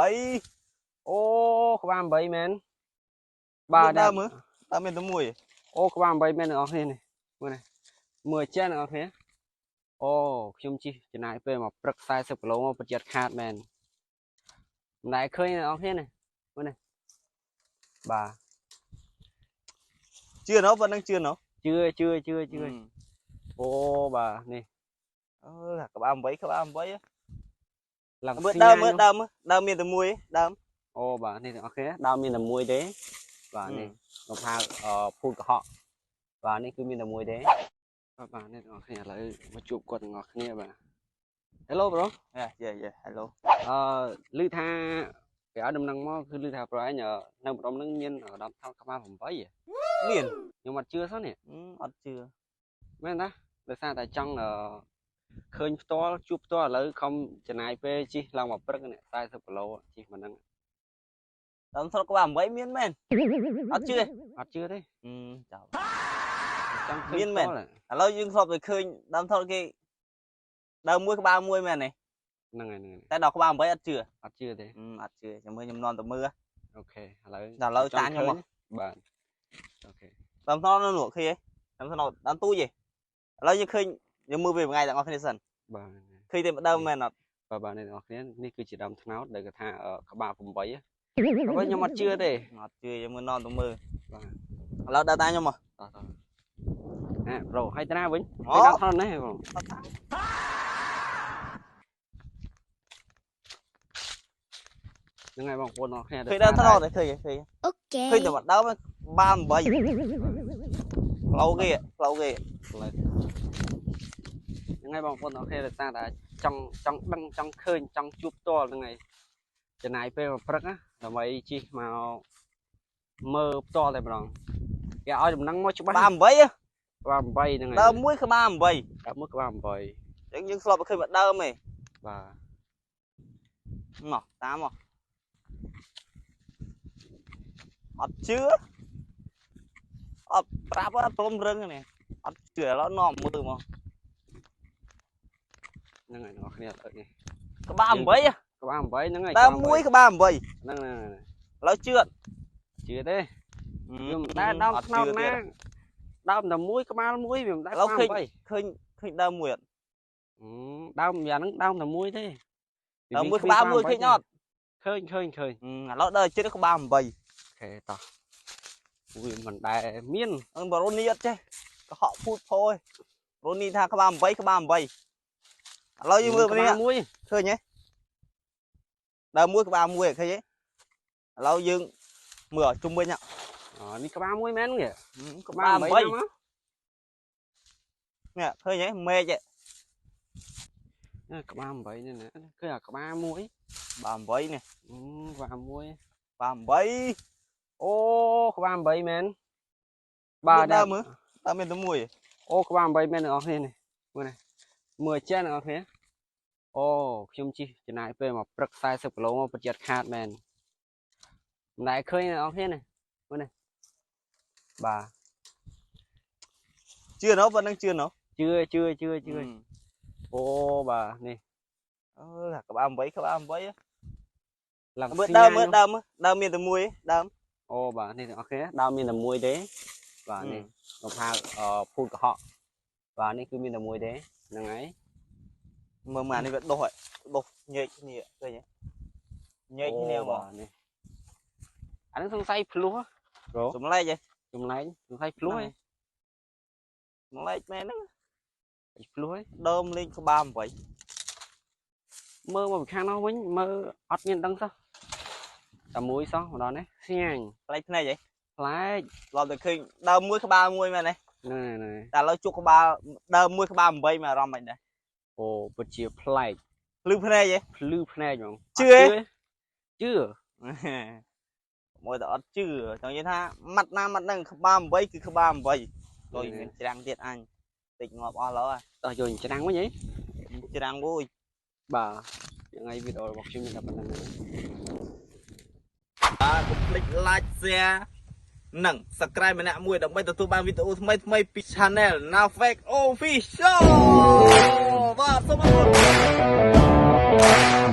8អូក្បាល8មែនបាទ ដើមមើលដើមមានតែមួយ អូក្បាល8មែនអ្នកនរគ្នានេះមើលនេះមើលចេះអ្នកនរគ្នាអូខ្ញុំជិះចំណាយពេលមកព្រឹក40គីឡូមកប្រយ័ត្នខាតមែនមិនដែលឃើញអ្នកនរគ្នានេះមើលនេះបាទ ជឿណោប៉ុណ្ណឹងជឿណោ ជឿជឿជឿជឿអូបាទនេះ អឺក្បាល8ក្បាល8 ឡើង មើលដើមមើលដើមដើមមានតែមួយដើម អូបាទនេះអ្នកនរគ្នាដើមមានតែមួយទេបាទនេះមកថាភូតកុហកបាទនេះគឺមានតែមួយទេបាទបាទនេះអ្នកនរគ្នាឥឡូវមកជួបគាត់ទាំងអស់គ្នាបាទ Hello bro. Yeah, hello. អឺឮថាគេឲ្យដំណឹងមកគឺឮថាប្រឯងនៅម្ដុំហ្នឹងមានដើមថោតក្បាល8 មាន ខ្ញុំអត់ជឿសោះនេះ អត់ជឿ មែនតាដោយសារតែចង់ឃើញផ្ទាល់ជួបផ្ទាល់ឥឡូវខំចំណាយពេលជិះឡើងមកព្រឹកនេះ40គីឡូជិះមកហ្នឹង ដើមស្រុកក្បាល8មានមែនអត់ជឿ អត់ជឿទេ ចោល ចង់ឃើញ មានមែនឥឡូវយើងធ្លាប់តែឃើញដើមថតគេដើមមួយក្បាលមួយមែនទេ ហ្នឹងហើយហ្នឹង តែដល់ក្បាល8អត់ជឿ អត់ជឿទេ អត់ជឿចាំមើលខ្ញុំនាំទៅមើល OK ឥឡូវ ដល់ឥឡូវតាខ្ញុំមក បាទ OK ដើមថតនៅនោះឃើញទេដើមថតដើមទូចទេឥឡូវយើងឃើញយើងមើលវាមួយថ្ងៃទាំងអស់គ្នាសិន បាទ ឃើញតែដើមមែនអត់ បាទបាទអ្នកនរគ្នានេះគឺជាដើមត្នោតដែលគេថាក្បាល8ហើយខ្ញុំអត់ជឿទេ អត់ជឿយើងមើលនាំទៅមើល បាទ ឥឡូវដើរតាមខ្ញុំមក តោះតោះអា bro ហើយតាណាវិញទៅដើមត្នោតនេះបងហ្នឹងហើយបងប្អូនអរគ្នា ឃើញដើមត្នោតទេឃើញឃើញ OK ឃើញតែដើមបាន8ផ្លូវគេផ្លូវគេ ហ្នឹងហើយបងប្អូនអរគ្នាដោយសារតែចង់ចង់ដឹងចង់ឃើញចង់ជួបផ្ទាល់ហ្នឹងហើយចំណាយពេលមកព្រឹកណាដើម្បីជិះមកមើលផ្ទាល់តែម្ដងគេឲ្យដំណឹងមកច្បាស់ ក្បាល8 ក្បាល8ហ្នឹងហើយ ដើមមួយក្បាល8 ដើមមួយក្បាល8 អញ្ចឹងយើងធ្លាប់ទៅឃើញមកដើមឯង បាទ មកតាមមកអត់ជឿអត់ប្រាប់អត់ព្រមរឹងនេះអត់ជឿឥឡូវនាំមើលមក ហ្នឹងហើយអ្នកគ្នាអត់នេះ ក្បាល8 ក្បាល8ហ្នឹងហើយ ដើមមួយក្បាល8 ហ្នឹងហ្នឹង ឥឡូវជឿអត់ ជឿទេវាមិនដែលដើមថ្នោតណាដើមតែមួយក្បាលមួយវាមិនដែល ឥឡូវឃើញឃើញឃើញដើមមួយអត់ ដើមយ៉ាងហ្នឹងដើមតែមួយទេ ដើមមួយក្បាលមួយឃើញអត់ ឃើញឃើញឃើញ ឥឡូវដើរជិតក្បាល8 OK តោះវាមិនដែលមាន អឺបរូនីអត់ចេះកុហកភូតផោឯងរូនីថាក្បាល8ក្បាល8ឥឡូវយើងមើលនេះ មួយ ឃើញទេដើមមួយក្បាលមួយឃើញទេឥឡូវយើងមើលជុំវិញ អូនេះក្បាលមួយមែនគេ ក្បាល8នេះឃើញទេមេឃ ក្បាល8នេះណាឃើញអាក្បាលមួយ ក្បាល8នេះ ក្បាលមួយ ក្បាល8 អូក្បាល8មែនបាទ ដើមមើលដើមមានតែមួយ អូក្បាល8មែនអ្នកនរគ្នានេះមើលនេះមើលចេះអ្នកនរគ្នាអូខ្ញុំជិះចំណាយពេលមកព្រឹក40គីឡូមកប្រយ័ត្នខាតមែនមិនដែលឃើញអ្នកនរគ្នានេះមើលនេះបាទ ជឿណោប៉ុណ្ណឹងជឿណោ ជឿជឿជឿជឿអូបាទនេះ អឺក្បាល8ក្បាល8 ឡើង មើលដើមមើលដើមដើមមានតែមួយដើម អូបាទនេះអ្នកនរគ្នាដើមមានតែមួយទេបាទនេះមកថាភូតកុហកបាទនេះគឺមានតែមួយទេហ្នឹងហើយ មើលមកនេះវាដុះដុះញែកគ្នាឃើញទេញែកគ្នាមក នេះអានឹងសង្ស័យភ្លោះ ចម្លែកហ៎ ចម្លែកសង្ស័យភ្លោះហ៎ ចម្លែកមែនហ្នឹង ភ្លោះហ៎ ដើមលេងក្បាល8 មើលមកពីខាងនោះវិញមើលអត់មានដឹងសោះតែមួយសោះម្ដងនេះស្ញាញ ប្លែកភ្នែកហ៎ ប្លែក ធ្លាប់តែឃើញដើមមួយក្បាលមួយមែនទេ ហ្នឹងហើយ តែឥឡូវជក់ក្បាលដើមមួយក្បាល8មានអារម្មណ៍មិនដែរ អូពិតជាប្លែក ភ្លឺភ្នែកហ៎ ភ្លឺភ្នែកហ្មង ជឿ ជឿ មួយតែអត់ជឿចង់និយាយថាម៉ាត់ណាម៉ាត់ហ្នឹងក្បាល8គឺក្បាល8លុយមានច្រាំងទៀតអញតិចងាប់អស់ឡើយ តោះយកច្រាំងវិញហី ច្រាំងអូយ បាទថ្ងៃវីដេអូរបស់ខ្ញុំមានតែប៉ុណ្្នឹង បាទកុំភ្លេច like share និង subscribe ម្នាក់មួយដើម្បីទទួលបានវីដេអូថ្មីៗពី Channel Nafek Official បាទសូមអរគុណ